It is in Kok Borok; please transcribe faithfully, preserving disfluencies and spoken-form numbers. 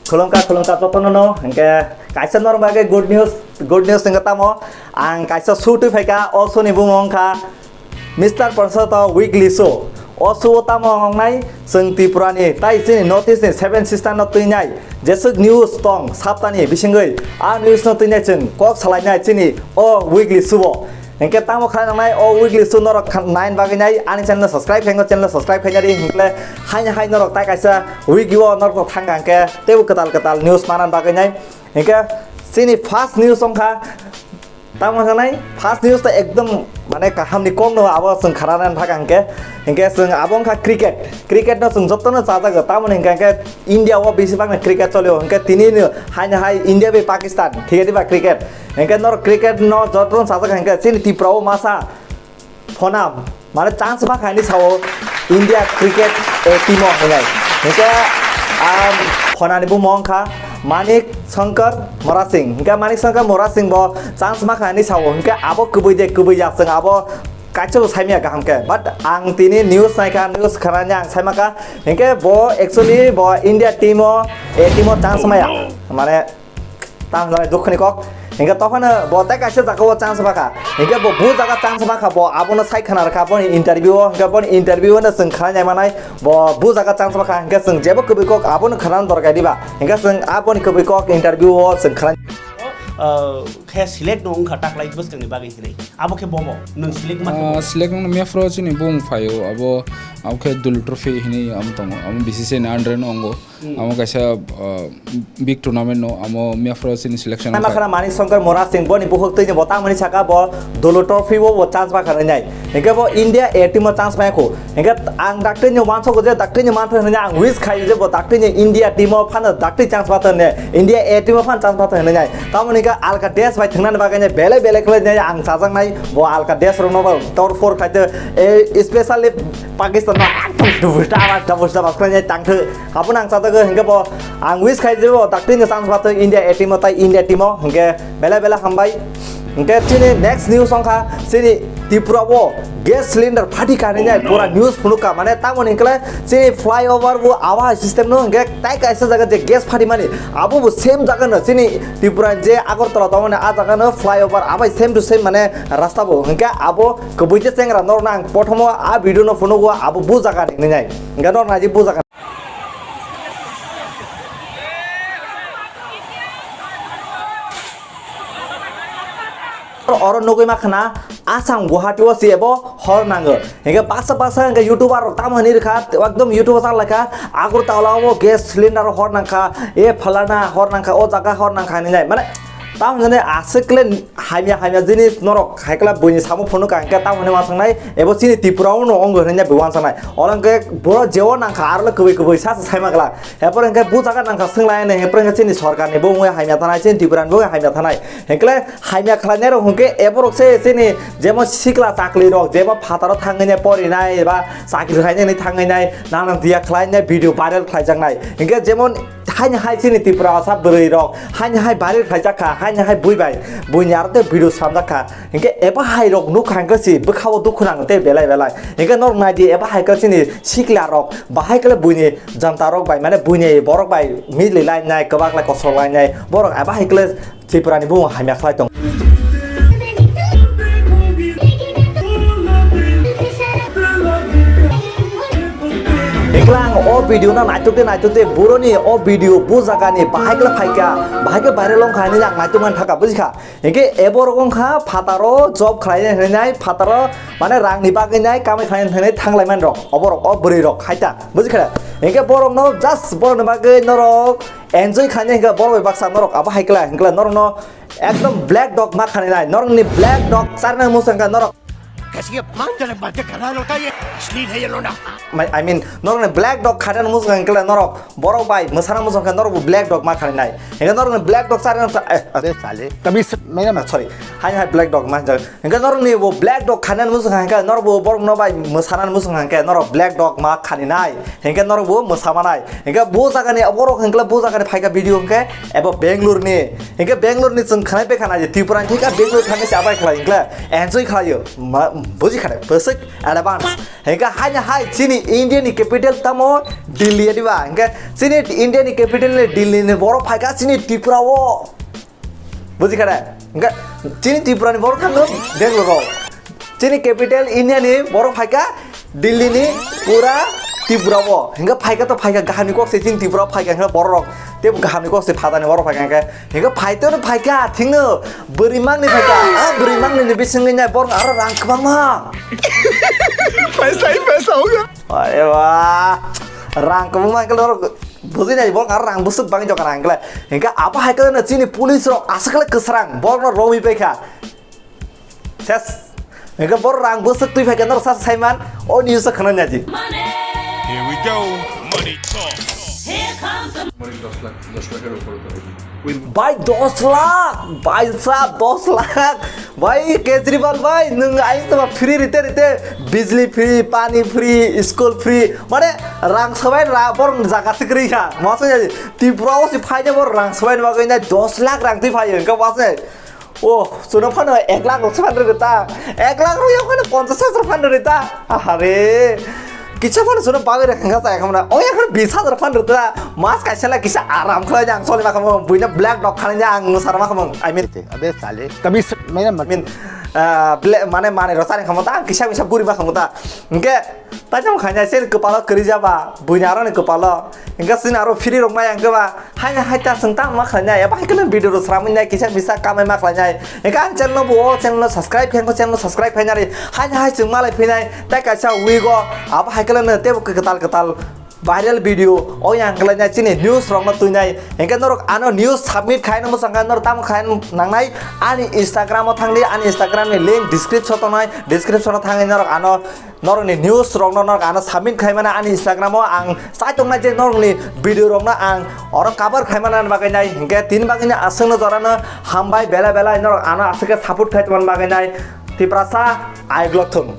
Khulumkha, khulumkha jotono no. Hinkhe kaisa norok bagwi good news, good news hinkhe tamo ang kaisa show twi phaikha, o show ni bumung wngkha Mister Ponshoto Weekly Show. O show o tamo wngnai chwng Tripura ni tai chini North East ni Seven Sister no twinai jeswk news tong saptani bisingwi a news no twinai chwng kok salainai chini o Weekly Show o. Hinkhe tamo khlai nangnai o Weekly Show norok kha-, nain bagwi nai ani channel no subscribe khaingo, channel no subscribe khaina di hinkhe haini hai norok tai kaisa week o norok thangkha hinkhe teibo kwtal kwtal news manan bagwi nai. Hinkhe chini first news wngkha tamo sanai first news ta ekdom mane kaham ni kok no abo chwng khara nan thaka hinkhe. Hinkhe chwng abo wngkha cricket, cricket no chwng jotono chajago tamoni hinkhe India o bisi bagna cricket cholio hinkhe tini no haini hai India bai Pakistan thik adi ba cricket. Hinkhe nor cricket no jotono chajago hinkhe chini Tripura o masa phonam mane chance ma khaini sao India cricket, eh, team o hinai. Hinkhe a phonani bumung wngkha Manik Shankar Morasing. Hinkhe Manik Shankar Morasing bo chance ma khaini sao hinkhe abo kwbui de kwbui ya chwng abo kaisa bo saimya kaham khe. But ang tini news naikha, news khanani ang saimakha. Hinkhe bo actually bo India team o, eh, team o chance maya. Mane tamo jani dukho ni kok. Hinkhe tophano bo tei kaisa jaga o chance bakha. Hinkhe bo bu jaga chance bakha bo abono sai khana rwkha boni interview o. Hinkhe boni interview o no chwng khana nai manai bo bu jaga chance bakha. Hinkhe chwng jebo kwbui kok abono khana dorkar diba. Hinkhe chwng aboni kwbui kok interview o chwng khana. Ah, khe select no wngkha taklai bwskangni bagwi hinwi. Abo khe bobo nwng select ma khe Ah, bobo? Select wngno mia phro chini bung phaio abo, abo khe Dul Trophy hinwi amo tongo. Amo B C C I ni under no ongo. Hmm. Amo kaisa, ah, big tournament no, amo mia phro chini selection Ama wngkha. Khana Manik Shankar Morasing boni bukhuk twi ni bo tamoni saka bo Dul Trophy o bo chance ba kha nai. Hinkhe bo India A team o chance maya khu. Hinkhe ang daktwini uansukgo je daktwini manthai hwnwi ang wish khai je bo daktwini India team o phano daktwi chance pathar ne, India A team o phano chance pathar hwnwi nai. Tamoni hinkhe alka desh bai thwngnani bagwi nai belai belai khlai nai ang chajaknai bo alka desh rokno bo tor for khaite, eh, especially Pakistan no ekdom double double double double khlai nai tangthwi. Abono ang chajago hinkhe bo ang wish khai je bo daktwini chance pathar India A team o tai India team o hinkhe belai belai hambai. Hinkhe chini next news wngkha chini Tripura o gas cylinder phathi kha hinwi pura news phunukha, mane tamoni hinkhe chini flyover bo awa system no hinkhe tai kaisa jaga je gas phathi mani abo bo same jaga no chini Tripura je Agartala tongmani a jaga no flyover abai same to same mane rasta bo hinkhe abo kwbui je chengra norokno ang prothomo a video no phunugo abo bu jaga ni hinwi nai hinkhe norok nai je bu jaga. Oro nugwi ma khna Assam Guwahati o se ebo hor nango. Hinkhe baksa baksa hinkhe YouTuber rok tamo hinwi rwkha, ekdom YouTuber sak laikha, Agartala o gas cylinder hor nangkha, e phalana hor nangkha, o jaga hor nangkha hinwi nai. Mane tamo hinwi aswk le hamya hamya jinis norok hai kla buini samo phunukha hinkhe tamo hinwi ma sangnai ebo chini Tripura o no ongo hinwi bui uansuknai. Oro hinkhe bo jeo nangkha aro le kwbui kwbui sa sa saima glak. Hepor hinkhe bu jaga nangkha swnglainai, hepor hinkhe chini sorkarni bo wngwi hamya thanai, chini Tripurani bo wngwi hamya thanai. Hinkhe hamya khlainai rok hinkhe eborok se chini jemon sikla chakli rok, jemon phataro thangwi nai porinai ba chakri khlainai thangwi nai, nana diya khlainai video viral khlaijaknai. Hinkhe jemon haini hai chini Tripura sa bwrwi rok, haini hai viral khlaijakha, haini hai bui bai, buini aro tei video samjakha. Hinkhe eba hai rok nukha hinkhe si bwkhao dukhu nango tei belai belai. Hinkhe norok naidi eba hai khe chini sikla rok bahai khe buini janta rok bai mane buini borok bai mili lainai kwbak lai kosok lainai borok eba hai khe Tripura ni bumung hamya khlai tong. Hinkhe ang o video no naituk de naituk de buroni o video bu jaga ni bahai khe phaikha bahai khe viral wngkha hinwi ang naituk man thaka bujikha. Hinkhe eborok wngkha phataro job khlainai hinwi nai, phataro mane rangni bagwi nai, kamai khlainai hinwi thanglaimanrok, oborok, o bwrwirok hai ta, bujikha? Hinkhe borokno just borokni bagwi norok enjoy khlainai hinkhe borok bai baksa norok abo hai kla, hinkhe norokno ekdom black dog ma khanai nai, norokni black dog charnai muchung khe norok. कैसी अपमानजनक बातें कर रहा है लड़का ये। अश्लील है ये लौंडा। I mean, norokni black dog khanai muchung khe norok borok bai mwsana muchung khe norok bo black dog ma khanai nai. Hinkhe norokni black dog charnai sa, eh, अबे साले, तभी से मैंने ah, sorry. Hai hai black dog ma hinjak. Hinkhe norokni bo black dog khanai muchung khe norok bo borok no bai mwsana muchung khe norok black dog ma khanai nai. Hinkhe norok bo mwsa manai. Hinkhe bo jaga ni borok hinkhe bo jaga ni phaikha video hinkhe ebo Bangalore ni. Hinkhe Bangalore ni chwng khanai pekha nai Tripura ni thika Bangalore thangwi se abai khlai hinkhe enjoy khlaio. Ma-, Buji khare, bwswk advance. Hingke haini hai chini India ni capital tamo Delhi adiba. Hingke chini India ni capital ni Delhi ni borok phaika chini Tripura o. Buji khare. Hingke chini Tripura ni borok thango Bangalore o. Chini capital India ni borok phaika Delhi ni pura Tripura o. Hingke phaika to phaika gaham ni kok se chini Tripura o phaika hingke borok rok. Tebo gaham ni kok se phatani borok phaika hingke. Hingke phaito no phaika thingno bwrwi mangni phaika. Ah, bwrwi mangni ni bisingni nai borok aro rang kwbangma. Paisa hi paisa hoga. Are ba. Rang kwbangma hingke borok bujui nai borok aro rang bwswk bangwi jokha rang hingke. Hingke abo hai khe chini police rok aswk le kwsrang borok no romwi paikha. Ses. Hingke borok rang bwswk twi phaikha norok sa saiman o news o khna nai ji. Here we go. Money talks. Here comes the Bai dos lakh, bai sab dos lakh, bai Kejriwal bai, nwng aing toma free rite rite, bijli free, pani free, school free, mane rang sabai ra borok jaga se kwrwi kha, masa ya Tripura o se phaide borok rang sabai bagwi nai dos lakh rang twi phai wngkha masa. Oh, chwngno phano ek lakh rok se phan rwgwi ta. Ek lakh rok yaphano ponchash hajar phan rwgwi ta. Ahare. Kisa phano chwngno bagwi rwkha kha chaya khamna. Oh, yaphano bish hajar phan rwgwi ta. Mas kaisa la kisa aram khlai ang choli ma khamung. Buino black dog khalai ang nusar ma khamung. I mean, Abe sale. Kabi s-, mera mat. I mean, ah, bla-, mane mane rosari khamung ta. Ang kisa kisa guri ma khamung ta. Hingke Taijak khainai se kwpalo kwrwi jaba, buini aroni kwpalo. Hingke chini aro free rok mai ang khe ba, haino hai ta chwng tamo ma khlainai, eba hai kheno video rok sramwi nai, kisa misa kamai ma khlainai. Hingke ang channel no bo, o channel no subscribe khe, channel no subscribe khainai, haino hai chwng malai phinai, tai kaisa wig o, abo hai kheno tebo kwtal kwtal viral video, o yang khlainai chini news rok no twinai. Hingke norok ano news submit khaino mwchang kha, norok tamo khaino nangnai, ani Instagram o thangdi, ani Instagram ni link description tongnai, description o thangwi norok ano norokni news rokno norok ano submit khaimani ani Instagram o ang chai tongnai je norokni video rokno ang oro cover khaimani bagwi nai hingke tini bagwi nai aswkno jorano hambai belai belai norok ano aswk khe support khai tongmani bagwi nai Tiprasa aiglok thung.